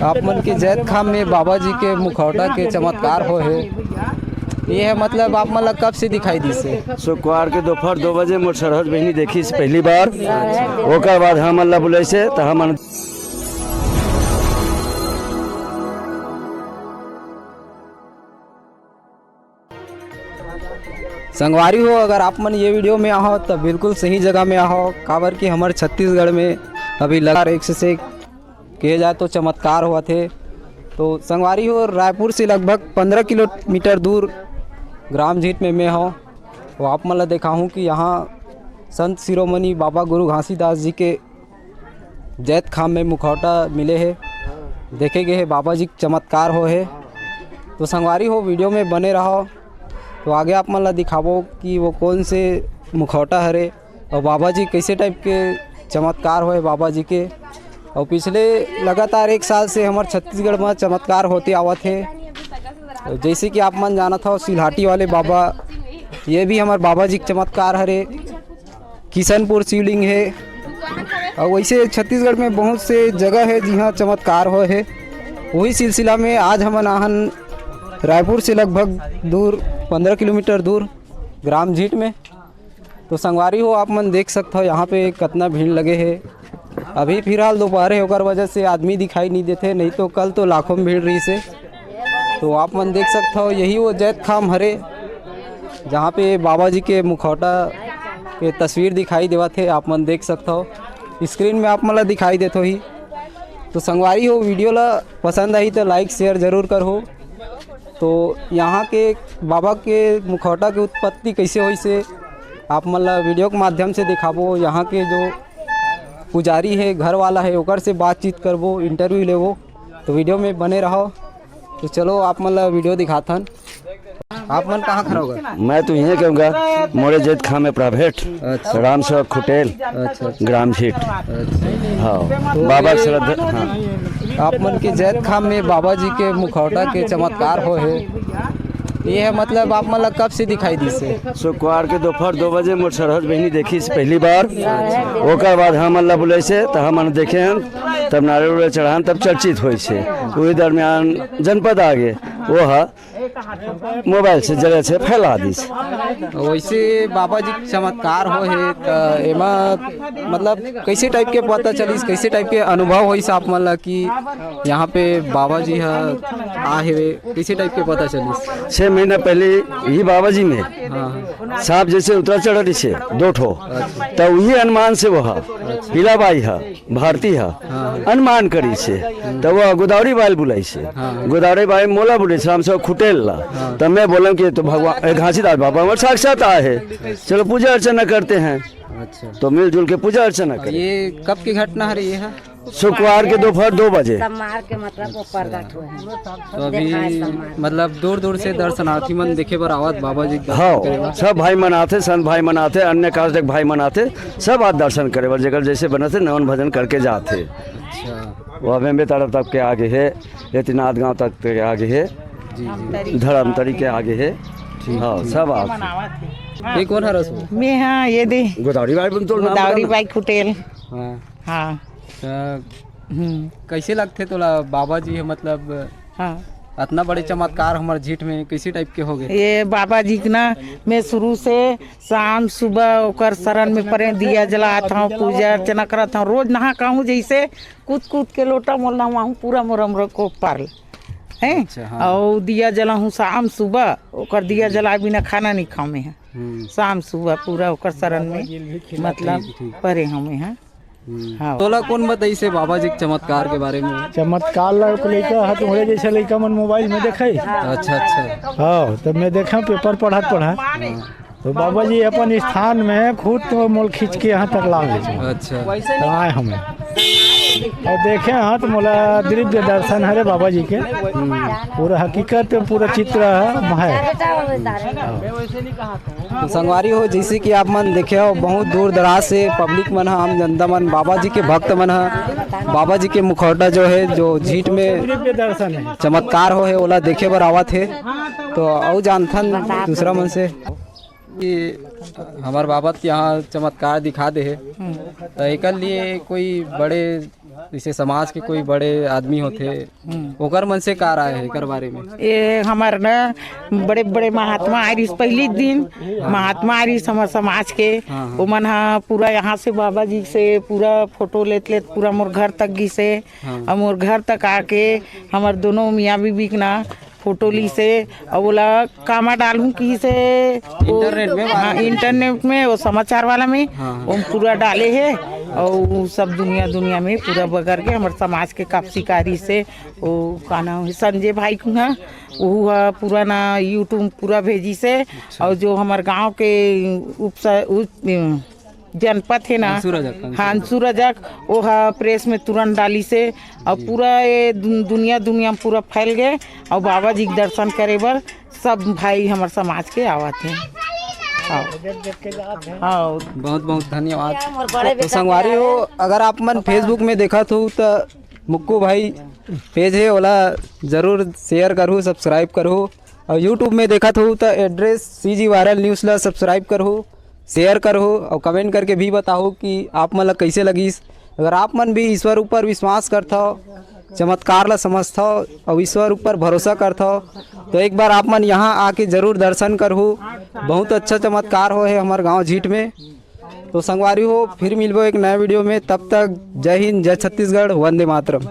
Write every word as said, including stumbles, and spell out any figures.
आप मन के जैतखाम में बाबा जी के मुखौटा के चमत्कार हो हे, ये है मतलब आप मन ला कब से दिखाई दिस हे? शुक्रवार के दोपहर दो बजे मोर सरहज बहिनी देखिस पहली बार, ओकर बाद हमन ला बुलाइस हे, त हमन संगवारी हो, अगर आप मन ये वीडियो में आहो, तो बिल्कुल सही जगह में आहो, काबर कि हमर छत्तीसगढ़ में अभी लगातार एक से एक किए जाए तो चमत्कार होवत हे। तो संगवारी हो, रायपुर से लगभग पंद्रह किलोमीटर दूर ग्राम झीट में मैं हूँ। तो आप मन ला देखाहूँ कि यहाँ संत शिरोमणि बाबा गुरु घासीदास जी के जैतखाम में मुखौटा मिले हे, देखे गए हे बाबा जी के चमत्कार हो हे। तो संगवारी हो, वीडियो में बने रहो। तो आगे आप मन ला दिखाबो कि वो कौन से मुखौटा हरे और बाबा जी कैसे टाइप के चमत्कार होए बाबा जी के। और पिछले लगातार एक साल से हमर छत्तीसगढ़ में चमत्कार होते आवत हे। और जैसे कि आप मन जानत हो, सिलहाटी वाले बाबा, ये भी हमर बाबा जी के चमत्कार हरे। किशनपुर शिवलिंग हे। और वैसे छत्तीसगढ़ में बहुत से जगह हे जिहाँ चमत्कार होए हे। वही सिलसिला में आज हमन आहन रायपुर से लगभग दूर, पंद्रह किलोमीटर दूर ग्राम झीट में। तो संगवारी हो, आप मन देख सकत हो यहाँ पे कितना भीड़ लगे हे। अभी फिलहाल दोपहर हे, ओकर वजह से आदमी दिखाई नहीं देते, नहीं तो कल तो लाखों में भीड़ रहिस हे। तो आप मन देख सकत हो, यही वो जैतखाम हरे, जहाँ पे बाबा जी के मुखौटा के तस्वीर दिखाई देवत हे। आप मन देख सकत हो, स्क्रीन में आप मन ला दिखाई देत होही। तो संगवारी हो, वीडियो ला पसंद आही तो लाइक शेयर जरूर करहो। तो यहाँ के बाबा के मुखौटा के उत्पत्ति कैसे होइस हे, आप मन ला वीडियो के माध्यम से दिखाबो। यहाँ के जो पुजारी हे, घर वाला हे, ओकर से बातचीत करबो, इंटरव्यू लेबो। तो वीडियो में बने रहो। तो चलो, आप मन ला वीडियो दिखाथन। आप मन कहाँ खड़ा होगा? मैं तो इहें कहूँगा, मोरे जैतखाम में प्राइवेट अच्छा। राम सेवक खुटेल, अच्छा, अच्छा। ग्राम झीट। अच्छा। हाँ, तो बाबा के ये श्रद्धा, हाँ। आप मन के जैतखाम में बाबा जी के मुखौटा के चमत्कार हो हे, ये है मतलब आप मन ला कब से दिखाई दिस हे? शुक्रवार के दोपहर दो बजे मोर सरहज बहिनी देखिस पहली बार, ओकर बाद हमन ला बुलाइस हे, त हमन देखे हन, तब नारियल उरियल चढ़ान, तब चर्चित होइस हे। वही दरमियान जनपद आ गे, वो हा मोबाइल से जरिया से फैला दिस। वैसे बाबा जी के चमत्कार हो हे, त एमा मतलब कैसे टाइप के पता चलिस, कैसे टाइप के अनुभव होइस आप मन ला कि यहाँ पे बाबा जी ह आ हेवे, कैसे टाइप के पता चलिस? छह महीना पहले ही बाबा जी में हाँ। सांप जैसे उतरा चढ़ रही से दो ठो, अच्छा। तो वही अनुमान से वो हा, पीला बाई हा, भारती हा, हाँ। अनुमान करी से, तो वो गोदावरी बाई ल बुलाई से, हाँ। गोदावरी बाई मोला बुलाई से, राम सेवक खुटेल ला, हाँ। तो मैं बोलम कि तो भगवान ए, घासीदास बाबा हमारे साक्षात आए हैं, चलो पूजा अर्चना करते हैं, अच्छा। तो मिलजुल के पूजा अर्चना करें। ये कब की घटना है ये है? शुक्रवार के दोपहर दो बजे। सोमवार के मतलब वो प्रगट हुए हैं। तो अभी देखाए सोमवार। मतलब दूर दूर से दर्शनार्थी मन देखे बर आवत बाबा जी के दर्शन करे बर। हाँ, सब भाई मन आथे, संत भाई मन आथे, अन्य कास्ट के भाई मन आथे, सब आज दर्शन करे बर, जेकर जैसे बनत हे नमन भजन करके जात हे। अच्छा। वो अम्बे तरफ तक के आगे हे, एतीनाथ गांव तक के आगे हे, जी, जी। धर्मतरी के आगे हे। ठीक, हाँ, ठीक। सब आथे। ये कौन हरस हो? मैं हाँ, ये दे। गोदावरी बाई बन तो नाम गोदावरी बताना। बाई खुटेल। हाँ। हाँ। त हम्म। कैसे लगथे तोला बाबा जी हे, मतलब, हाँ। अतना बड़े चमत्कार हमर झीट में कैसे टाइप के हो गए? ये बाबा जी के ना, मैं शुरू से शाम सुबह ओकर शरण में परे, दिया जलात हूँ, पूजा अर्चना करत हूँ, रोज नहा कहूँ जैसे कूद कूद के लोटा मोल नहवाहूँ, पूरा मोर हमरो को पार हैं? अच्छा, हाँ। और दिया जलाहूँ शाम सुबह, ओकर दिया जला बिना खाना नहीं खाऊँ मैं। हम्म। शाम सुबह पूरा ओकर शरण में, मतलब, ठीक, ठीक। परे हूँ मैं, हाँ। हम्म। हाँ। तोला कौन बताइस हे बाबा जी के चमत्कार के बारे में? चमत्कार ला एक लइका हा, तुम्हरे जैसे लइका मन मोबाइल में देखे। अच्छा, अच्छा। हाँ, तो मैं देखा पेपर पढ़त पढ़त। हाँ। तो बाबा जी अपन स्थान में खुद तो मोल खींच के यहाँ तक ला गए। अच्छा। तो आए हमें। और देखे हाँ तो मोला दिव्य दर्शन हरे बाबा जी के। हम्म। पूरा हकीकत, पूरा चित्र है, है। तो संगवारी हो, जैसे कि आप मन देखे हो, बहुत दूर दराज से पब्लिक मन ह, आम जनता मन, बाबा जी के भक्त मन ह, बाबा जी के मुखौटा जो है, जो झीट में दिव्य दर्शन है। चमत्कार हो है, ओला देखे बर आवत हे। तो अउ जानथन दूसरा मन से। ये हमार बाबा के यहाँ चमत्कार दिखा दे हे, तो एकर लिए कोई बड़े जैसे समाज के कोई बड़े आदमी होथे, ओकर मन से का राय हे एकर बारे में? ये हमर न बड़े बड़े महात्मा आए रहिस पहिली दिन, महात्मा आए रहिस हमर समाज के। हाँ, हाँ। ओमन ह पूरा यहाँ से बाबा जी से पूरा फोटो लेत लेत पूरा मोर घर तक गिसे। हाँ। और मोर घर तक आके हमर दोनों मियाँ बीबी के ना फोटो लीसे, और ओला कामा डालहूँ किसे वो, इंटरनेट में? हाँ, इंटरनेट में, वो समाचार वाला में। हाँ, हाँ। वो पूरा डाले हे, और वो सब दुनिया दुनिया में पूरा बगर के हमर समाज के कापसी कारी से वो का नाम हे, संजय भाई कुहा, वो ह पूरा ना YouTube पूरा भेजिसे। अच्छा। और जो हमर गांव के उपसा उप जनपद हे ना, हंसू रजक, हंसू हाँ, हंसू रजक, वो ह प्रेस में तुरंत डालिसे। और पूरा ये दुन-, दुनिया दुनिया में पूरा फैल गए, और बाबा जी के दर्शन करे बर सब भाई हमर समाज के आवत हे। हाँ। हाँ। बहुत बहुत धन्यवाद। तो संगवारी हो, अगर आप मन Facebook में देखत हो तो मुक्कू भाई पेज हे, ओला जरूर शेयर करहू, सब्सक्राइब करहू। और YouTube में देखत हो तो एड्रेस CG वायरल न्यूज़ ला सब्सक्राइब करहू, शेयर करहू और कमेंट करके भी बताहू कि आप मन ला कैसे लगिस। अगर आप मन भी ईश्वर ऊपर विश्वास करथव, चमत्कार ला समझथव और ईश्वर ऊपर भरोसा करथव, तो एक बार आप मन यहाँ आके जरूर दर्शन करहू। बहुत अच्छा चमत्कार होहे हमर गांव झीट में। तो संगवारी हो, फिर मिलबो एक नया वीडियो में। तब तक जय हिंद, जय छत्तीसगढ़, वंदे मातरम।